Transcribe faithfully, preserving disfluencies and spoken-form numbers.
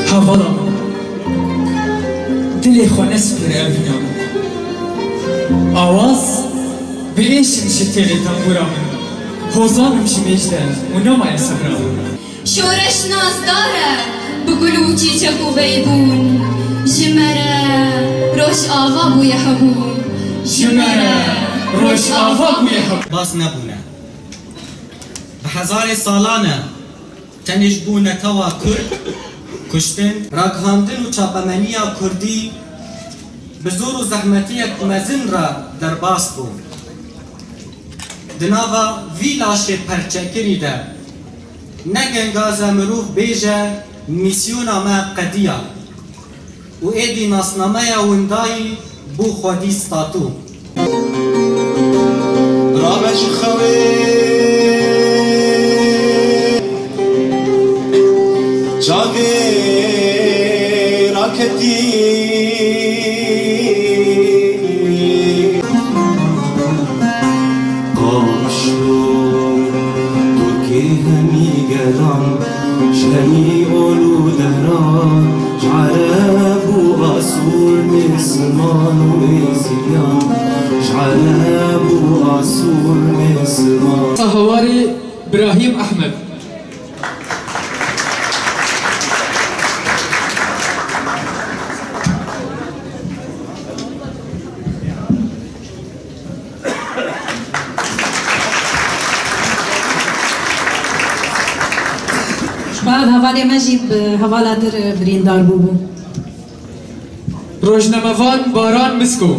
Hevala min, dilê xwe nespir evîna min. Awaz bi êş in ji têlê tembûra min. Hozan im ji mêj de û nemaye sebra min. Şoreş nazdar e bi gul û çîçek û beybûn. Ji me re roj ava bûye hebûn. Ji me re roj ava bûye hebûn. Bas nebûne. Bi hezarê salan e tenê ji bo netewa Kurd kuştin. Ragihandin û çapemeniya Kurdî bi zor û zehmetiyek mezin re derbas bû. Di nava vî laşê perçekirî de ne gengaze mirov bêje mîsyona me qediya. Û êdî nasnameya windayî bû xwedî statû. Rabe ji xewê çavê raketî. Qamişlo Turkê hemî gelan, ji hemî ol û dehran, ji Ereb û Asûr, Mêsiman û Êzîdiyan, ji Ereb û Asûr, Mêsiman. Hevalê Birahîm Ehmed. Ji ber hevalê me jî bi hevala dir birîndar bûbû. Rojnamevan Baran Misko.